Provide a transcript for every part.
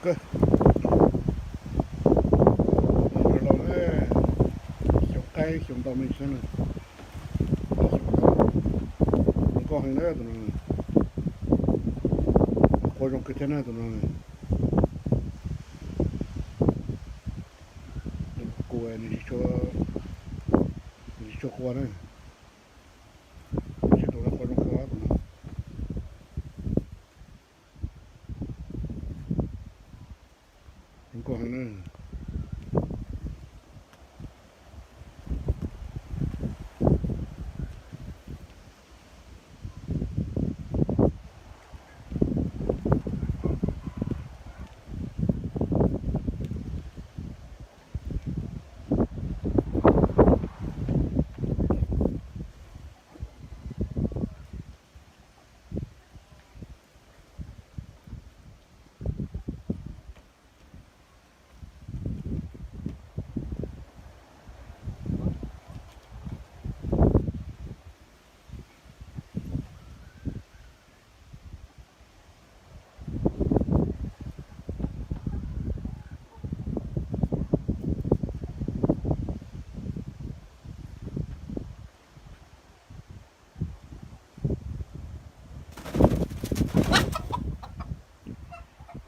Kawg, zoo laus na, xyoo qaib xyoo ntau me ntsis na, xyoo ntau. Zoo nkauj heev na tus no, qua zoo kawg thiab na tus no. Nws kuv nws tsis tshua, nws tsis tshua qua na, tsis tus no qua zoo kawg tus no. Zoo nkauj heev na.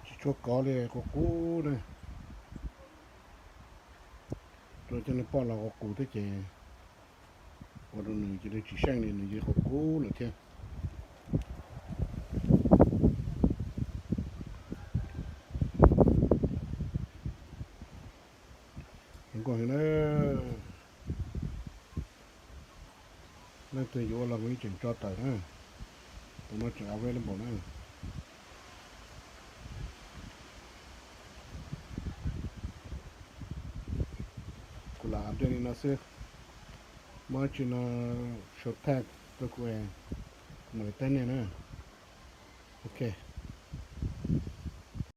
Tsis tshua kov li, qua kub na. Rau cov neeg poj los qua kub thiab ces ua rau nws ces nws tsis seej li, nws yeej qua kub lawm thiab. Zoo nkauj heev na. Leej twg yuav ua los mus ib tseem tso tawm na. Tus no tseem available na. Kuv lam update li no xwb. Muaj dab tsi no sau tag rau kuv, kuv mam li teb nej na. Ok.